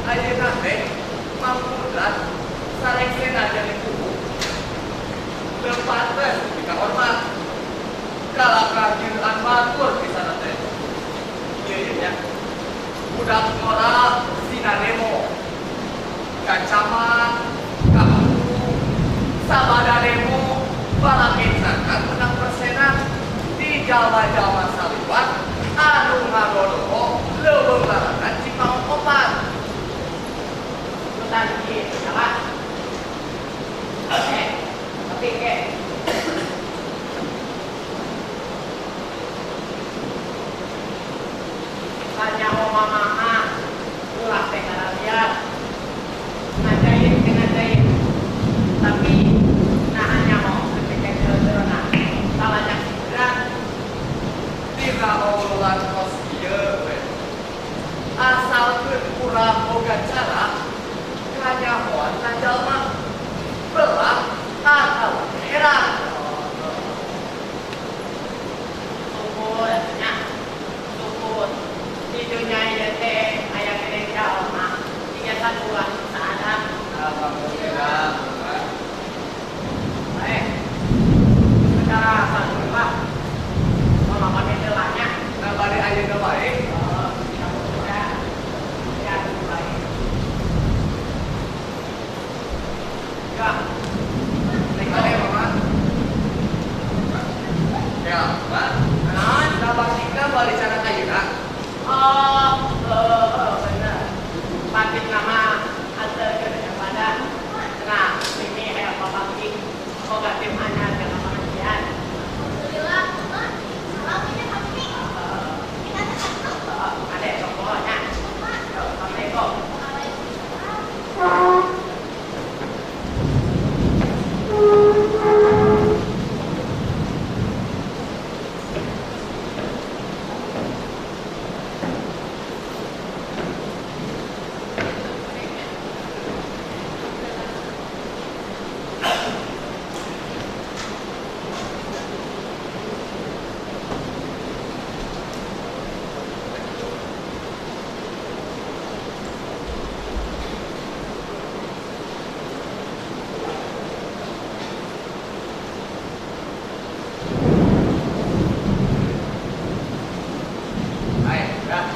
Ayeuna teh Mang Kudrat sareng Sena jadi kubu. Teu pantes dikahormat. Kalakah jiraan batur di sana teh. Ieu ieu nya. Budak ngora sina demo. Ka camat, ka guru, sabada demo, balakecakan menang persenan di jalma-jalma saliwat anu ngadodoho leuweung larangan Cimaung opat. Ikutan ieu salah. Oke, tapi ke tanya mama ulah teh kalian ngajain ngajain tapi nahannya mau ketika jero-jerona salahnya berat Dina obrolan kos ieu we. Asalkeun urang boga cara kanyahoan ka jalma belah atawa heran. Syukur nya syukur di dunia ieu teh aya keneh jalma tiga sabuah saadam. Alhamdulillah. Eh, secara satu lah mama pamit heula nya. Nah, bari ayeuna wae. Ya, baik. Ya, Bade mama. Ya, Pak. naon? Nah, batikna bari cara ayeuna. Oh, bener. Batik nama ada kerja pada. Nah, ini kayak bapak boga tim anyar kana pengajian. Alhamdulillah, Mak. Salam ini kami. Kita tetap. Adek tokonya. Mak. Assalamualaikum. Waalaikumsalam. Ayo, dah.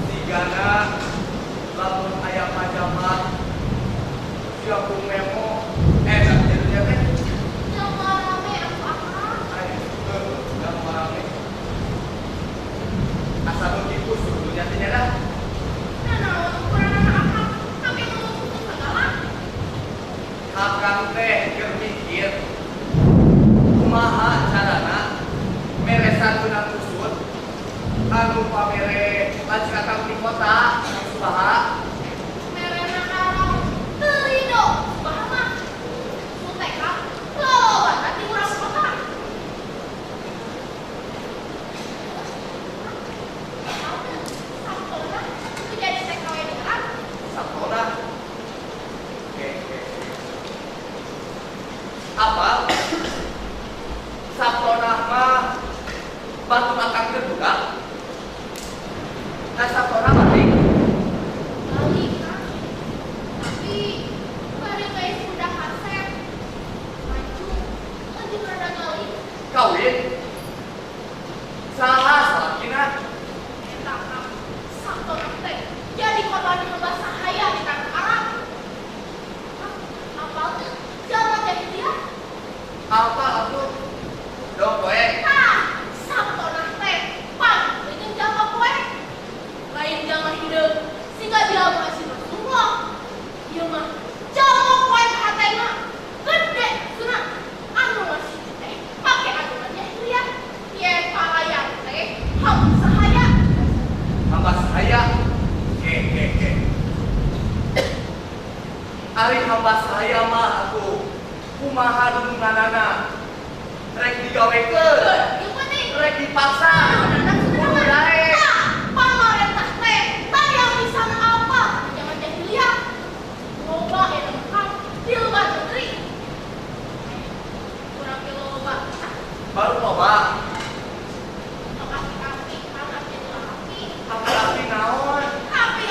Sigana lamun aya pajamat sia ku memo eh jadinya teh. Jangan rame aku akang. Ayo, heuh, rame. Asa nu kitu sebetulnya teh nya dah. Nah, naon ukuran anak akang sampai ngomong kusut segala. Akang teh keur mikir kumaha carana meresan benang kusut anu pamere lanceuk akang di kota Subaha. Merena karang teu rido Subaha mah. Nu teh kang lolobana ti urang kota. Sabtona teu jadi TKW di urang. Sabtona. Oke, oke. Apa? Sabtona mah batur akang teh budak. Nah, Sabtona balik. Balik Kang. Tapi bari geus udah kasep. Maju euy rada ngalih. Kawin. Salah salakina. Eta Kang Sabtona teh jadi korban loba sahaya di tanah Arab. Kang, apal teu jalma jahiliyah? Apa atuh? Dong poe. Tah, Sabtona teh pan jeung jalma poe. Lain jalma hideung siga jalma si Rasulullah. Ieu mah jalma poe hatena gede cenah anu masih teh pake adunan jahiliyah. Yen palayan teh hamba sahaya. Hamba sahaya. Oke, oke, oke. Ari hamba sahaya mah atuh kumaha dununganana? Rek digawekeun, Ieu penting. Rek dipaksa. Kudu daek. Tah, pamarentah teh taya pisan apa zaman jahiliyah. Loba eta mah di luar negeri. Kurang ge loba. Baru loba. Api-api kan api api. Api-api naon? Api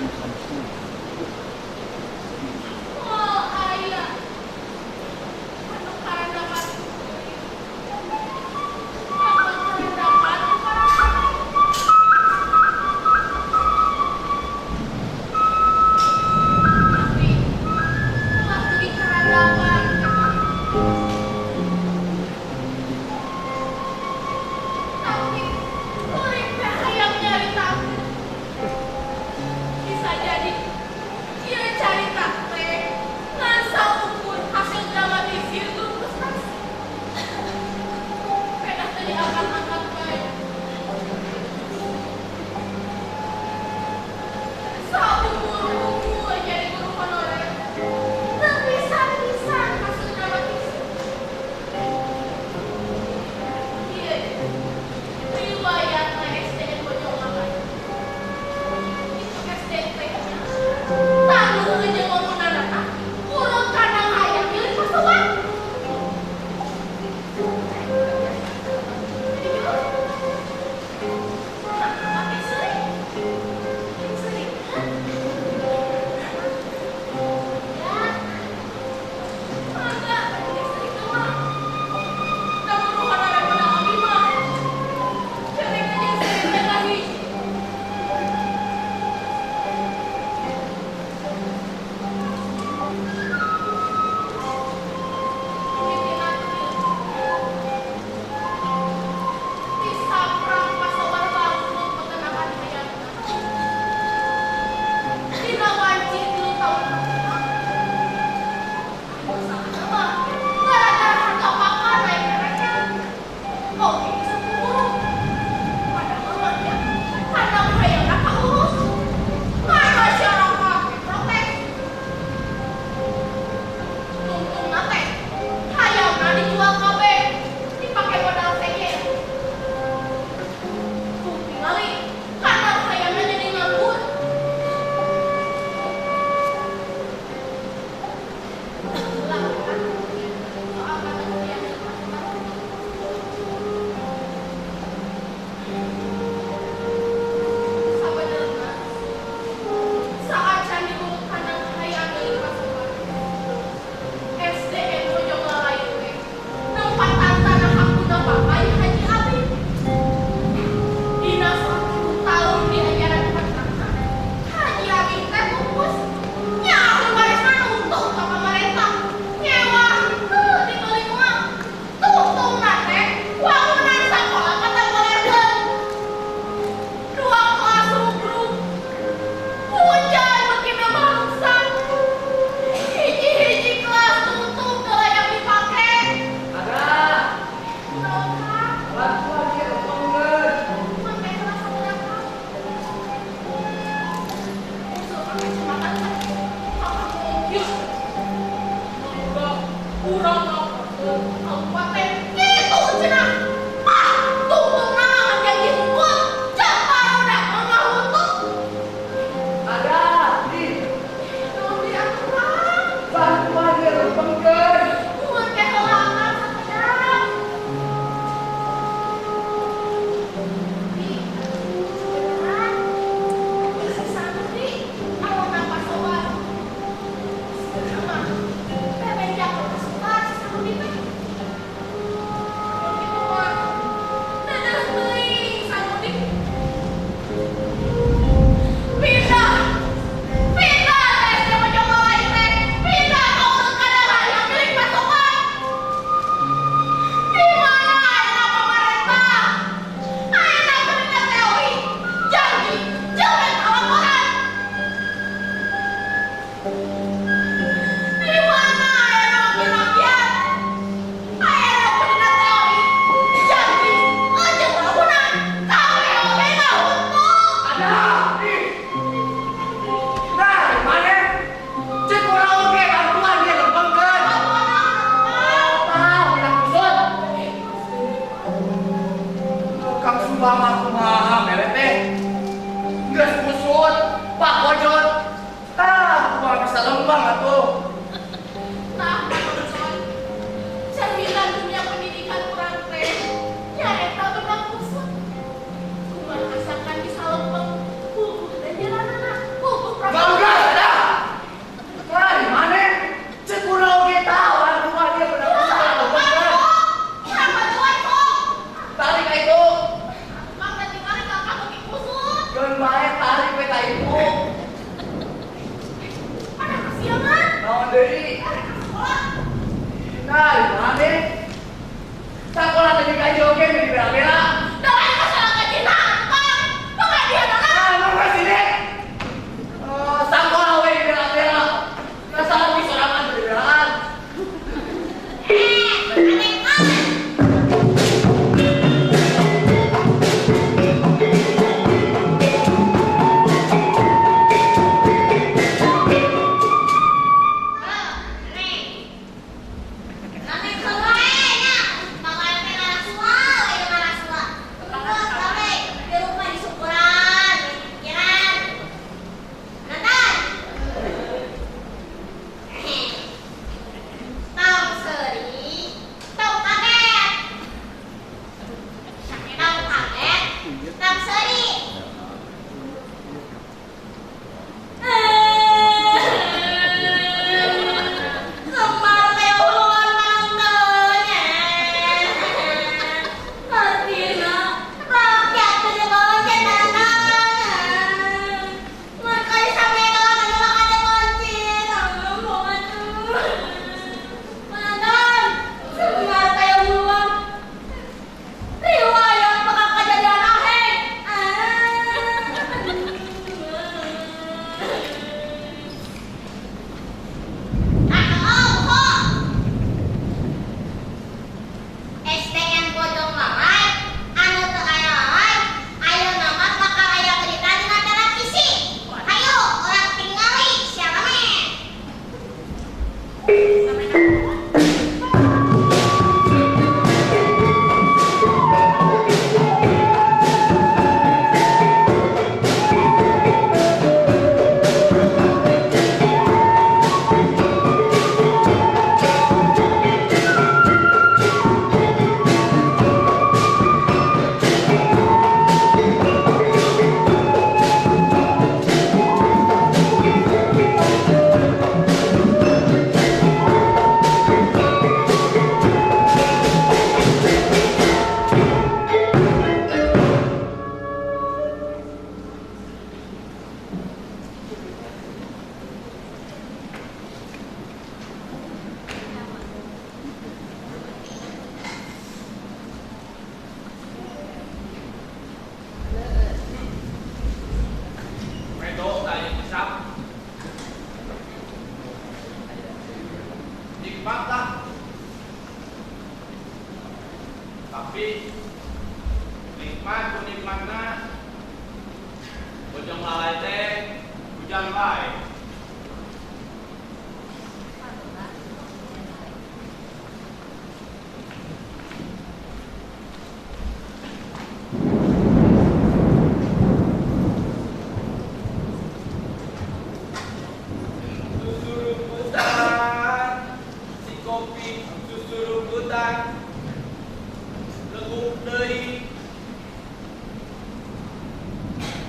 Oh, ayah. Anu karandapan kuring. Apa karandapan para tapi ulah dugi karandapan. Tapi kuring teh hayang nyaritakeun. Bisa jadi ieu carita teh ngan saukur hasil dramatisir guru prestasi. Pedah teu diangkat-angkat bae. Saumur-umur jadi guru honorer. Teu pisan-pisan hasil dramatisir. Ieu riwayatna SDN Bojongmalaya. Itu SDN teh nya tangguh jeung wangunanana urut kandang hayam milik pasokan. Nah, pakai seri. Seri. Ya. Mangga, pakai seri mah. Da guru honorer menang abdi mah. Sering jeung seri teh kahiji. Disaprang pasobar bangkrut peternakan hayamna. Dina wanci 3 tahun pertama. Anu salahna mah gara-gara harga pakan naik kereknya. Oke bisa buruk. Padahal mah nya kandang hayamna kaurus. Ngan masyarakat protes. Tungtungna teh hayamna dijual kabeh dipake modal sejen. Tuh tingali kandang hayamna jadi nganggur. Ulah kan soal kandang hayam milik pasokan. Sabenerna saacan diurut kandang hayam milik pasokan. SDN Bojonglalay teh nempatan tanah hak guna pakai Haji Abid. Dina 10 tahun diajaran kontrakna, Haji Abid teh pupus. Nya ahli warisna nuntut ka pamarentah. Nyewa henteu dibeli mah. Tungtungna teh wangunan sakola katempolerkeun. Dua kelas rugrug. Hujan beuki nambah rusak. Hiji-hiji kelas tutup teu layak dipake. Ada. Naon Kang? Bantuan ieu lempengkeun. Mun teh kerasa berapa? Usul pakai kacamata teh. Kakak mungkin. Mangga urang ngaporkeun kabupaten kitu cenah. Ah, tungtungna mah ngan janji hungkul. Ceuk barudak mah ngahuntut. Ada. Ih, Naon deui atuh Kang? bantuan ieu lempengkeun. Mun teh heula Kang sakedap. Di, beneran. Si Santi, awana pasokan. Sebenarnya mah, bebeja ke pasokan si Santi teh. Mun kitu mah, dadah teuing Santi. Pindah, pindah teh SD Bojongmalaya teh, pindah ka urut kandang hayam milik pasokan. Di mana ayeuna pamarentah? Ayeuna keur teori, janji, jeung rek laporan. Di mana ayeuna wakil rakyat? Ayeuna keur teori, janji, jeung bangunan, kabeh oge ngahuntut. Ada. Ih. Nah, mana? Ceuk urang oge bantuan ieu lempengkeun. Bantuan naon atuh, Kang? Tah, menang kusut. Kang Subang mah kumaha mere teh? Geus kusut, Pak Bojot. Tah, kumaha bisa lempeng atuh. Tah, Pak cerminan dunia pendidikan urang teh nyaeta benang kusut. Kumaha asakan bisa lempeng, puguh teh jalanana, puguh Kopi nikmat ku nikmatna Bojong lalai teh hujan wae. Susuruputan si kopi susuruputan leguk deui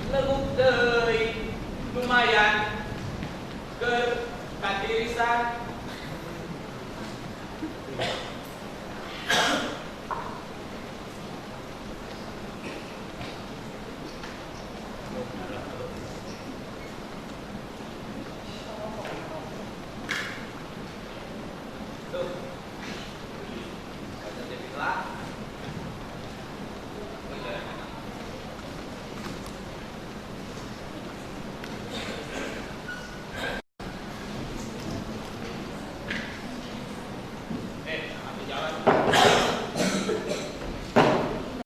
leguk deui lumayan keur katirisan.